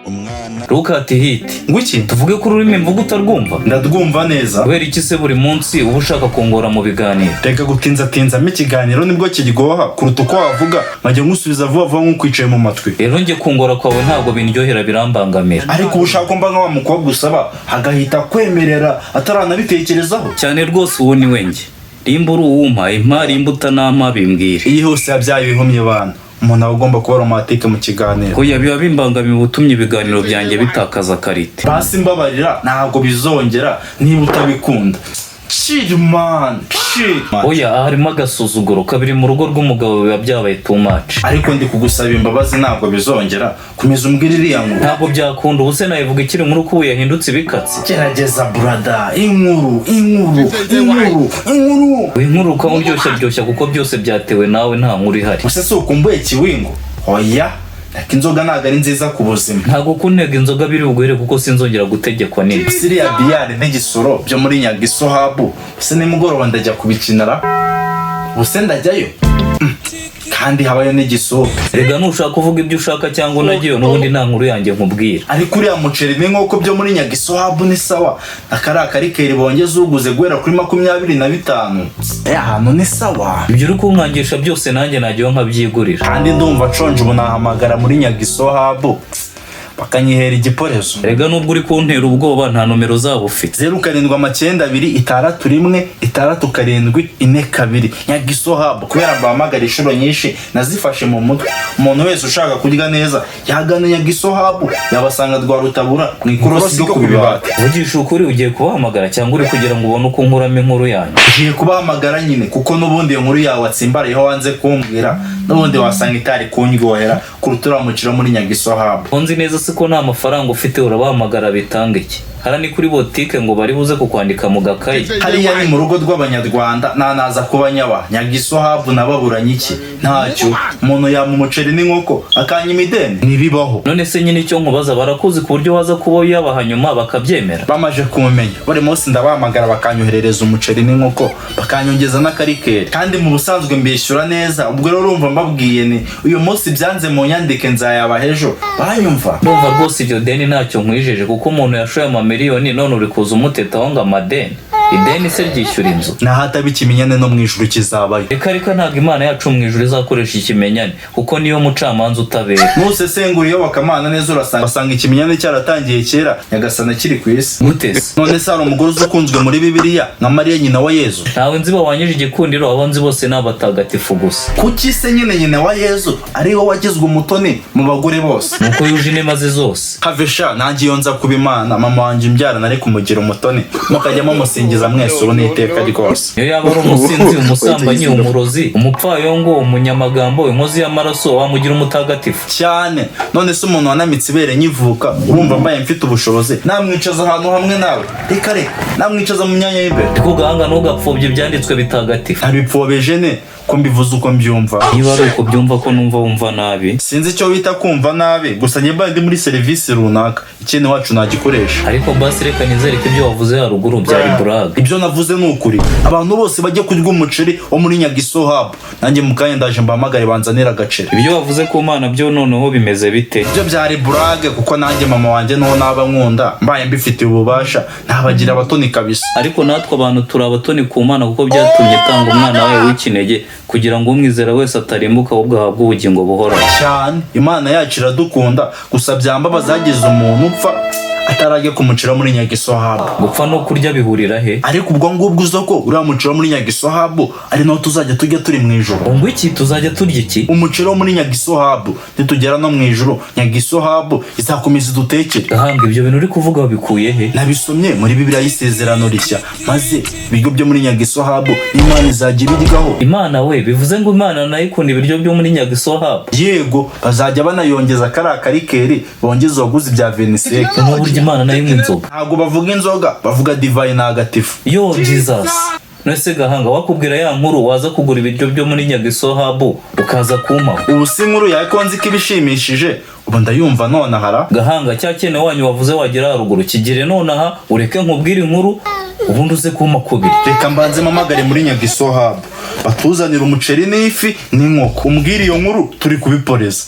Umwana. Rukati hiti. Ngwiki? Tuvuge ko ururimi mvuga utarwumva? Ndarwumva neza. Kubera iki se buri munsi uba ushaka kungora mu biganiro? Reka gutinzatinzamo ikiganiro, nibwo kiryoha kuruta uko wavuga nkajya nkusubiza vuba vuba nk'ukwicaye mu matwi. Rero njye kungora kwawe ntabwo bindyohera, birambangamira. Ariko uba ushaka ko mba nka wa mukobwa usaba agahita kwemerera ataranabitekerezaho? Cyane rwose, uwo ni we njye. Rimba uri uwumpa impa, rimba utanampa bimbwire. Iyi hose yabyaye ibihumye bana. Umuntu aba agomba kuba romantique mu kiganiro. Oya, biba bimbangamiye, ubutumye ibiganiro byanjye bitakaza qualité. Basi mbabarira, ntabwo bizongera niba utabikunda. Chill man, chill man. Oya, aha harimo agasuzuguro kabiri. Mu rugo rw'umugabo biba byabaye too much. Ariko ndi kugusaba imbabazi, ntabwo bizongera. Komeza umbwire iriya nkuru. Ntabwo byakunda. Ubu se nayivuga ikiri nkuru ko ubu yahindutse ibikatsi? Gerageza brother, inkuru, inkuru, inkuru, inkuru. Inkuru ukaba uryoshya ryoshya, kuko byose byatewe nawe, nta nkuru ihari. Gusa si ukumbuye kiwingo? Oya, ariko inzoga ntabwo ari nziza ku buzima. Ntabwo kuntega inzoga biri buguhere, kuko sinzongera gutegekwa nini. Siriya biyari n'igisoro byo muri Nyagisohabu se nimugoroba ndajya kubikinara? Ubuse ndajyayo? Kandi habayo n'igisope. Rega nushaka kuvuga ibyo ushaka cyangwa unagiyeyo, n'ubundi nta nkuru yanjye nkubwira. Ariko uriya muceri n'inkoko byo muri Nyagisohabu ni sawa, akari akarikeri bongeza uguze guhera kuri 25. Ahantu ni sawa. Ibyo uri kunkangisha byose nanjye najyayo nkabyigurira. Kandi ndumva nshonje, ubu nahamagara muri Nyagisohabu bakanyihera igiporezo. Rega nubwo uri kuntera ubwoba, nta nomero zabo ufite. 0792616742. Nyagisohabu. Kubera mbahamagara inshuro nyinshi, nazifashe mu mutwe. Umuntu wese ushaka kurya neza yagana Nyagisohabu, yabasanga rwa Rutabura mu ikorosi ryo ku Bibati. Vugisha ukuri, ugiye kubahamagara cyangwa uri kugira ngo ubone uko nkuramo inkuru yanjye? Ngiye kubahamagara nyine, kuko n'ubundi iyo nkuru yawe watsimbarayeho wanze kumbwira, n'ubundi wasanga itari kundyohera kuruta uriya mukino muri Nyagisohabu. Ko nzi neza se ko nta mafaranga ufite, urabahamagara bitanga iki? Hariya ni kuri botike ngo bari buze kukwandika mu gakayi? Hariya ni mu rugo rw'Abanyarwanda, nanaza kuba nyaba Nyagisohabu nababuranye iki? Ntacyo. Umuntu yama umuceri n'inkoko akanya imideni? Ntibibaho. None se nyine icyo nkubaza, barakuzi ku buryo waza kuba uyabaha nyuma bakabyemera? Bamaje kumumenya. Buri munsi ndabahamagara bakanyoherereza umuceri n'inkoko, bakanyongeza n'akarikeri, kandi mu busanzwe mbishyura neza. Ubwo rero urumva mbabwiye ni uyu munsi byanze, mu nyandike nzayabaha ejo, banyumva. Ndumva rwose iryo deni ntacyo nkwijeje, kuko umuntu yashoye amamiliyoni none uri kuza umutetaho ngo amadeni. Ideni se ryishyura inzu? Nahataba ikimenyane no mu ijuru kizabayo. Reka reka, ntabwo Imana yacu mu ijuru izakoresha ikimenyane, kuko niyo mucamanza utabera. Nusesengura iyobokamana neza, urasanga basanga ikimenyane cyaratangiye kera Nyagasana akiri ku isi. Gute se? None se hari umugore uzi ukunzwe muri Bibiliya nka Mariya nyina wa Yezu? Ntawe nzi bawanyije igikundiro. Abo nzi bose ni abatagatifu gusa. Kuki se nyine nyina wa Yezu ari we wagizwe umutoni mu bagore bose? Nuko yuje inema ze zose. Have sha, nanjye iyo nza kuba Imana, mama wanjye imbyara nari kumugira umutoni, mukajyamo musingiza mwese ubu n'iteka rwose. Niyo yaba ari umusinzi, umusambanyi, umurozi, umupfayongo, umunyamagambo, inkozi y'amaraso, wamugira umutagatifu? Cyane. None se umuntu wanamitse ibere nkivuka, urumva mbaye mfite ubushobozi namwicaza ahantu hamwe nawe? Reka reka, namwicaza mu myanya y'imbere. Ariko gahanga, ntugapfobye ibyanditswe bitagatifu. Ntabipfobeje ne ko mbivuze uko mbyumva. Niba ari uko byumva, ko numva wumva nabi? Sinzi icyo wita kumva nabi, gusa njye mbaye ndi muri serivisi runaka, ikintu wacu nagikoresha. Ariko basi reka nizere ko ibyo wavuze haruguru byari blague. Ibyo navuze ni ukuri. Abantu bose bajye kurya umuceri wo muri Nyagisohabu. Nanjye mu kanya ndaje mbahamagare banzanire agaceri. Ibyo wavuze ku Mana byo noneho bimeze bite? Ibyo byari blague, kuko nanjye mama wanjye n'uwo naba nkunda, mbaye mbifitiye ububasha nabagira abatoni kabisa. Ariko natwe abantu turi abatoni ku Mana, kuko byatumye itanga umwana wayo w'ikinege kugira ngo umwizera wese atarimbuka, ahubwo ahabwe ubugingo buhoraho. Cyane, Imana yacu iradukunda. Gusa byambabaza hagize umuntu upfa atarajya kumucira muri Nyagisohabu. Gupfa no kurya bihurira he? Ariko ubwo ngubwo uzo ko uriya muceri wo muri Nyagisohabu ari nawo tuzajya tujya turi mu ijoro. Ngo iki? Tuzajya turya iki? Umuceri wo muri Nyagisohabu. Nitugera no mu ijoro, Nyagisohabu izakomeza idutekere. Gahanga, ibyo bintu uri kuvuga wabikuye he? Nabisomye muri Bibiliya y'Isezerano Rishya, maze ibiryo byo muri Nyagisohabu Imana izajya ibiryaho. Imana we! Bivuze ngo Imana nayo ikunda ibiryo byo muri Nyagisohabu? Yego, bazajya banayongeza kariya karikeri bongeza uwaguze ibya veniseke. Ni uburyo Imana nayo inywa inzoga? Ntabwo bavuga inzoga, bavuga divayi ntagatifu. Yo Jesus! None se gahanga, wakubwira ya nkuru waza kugura ibiryo byo muri Nyagisohabu ukaza kumpaho? Ubu si inkuru yawe ko nzi ko ibishimishije, ubu ndayumva nonahara. Gahanga, cya cyene wanyu wavuze wagera haruguru kigire nonaha, ureke nkubwire inkuru, ubundi uze kumpa kubiri. Reka mbanze mpamagare muri Nyagisohabu batuzanira umuceri n'ifi n'inkoko, umbwire iyo nkuru turi kubiporeza.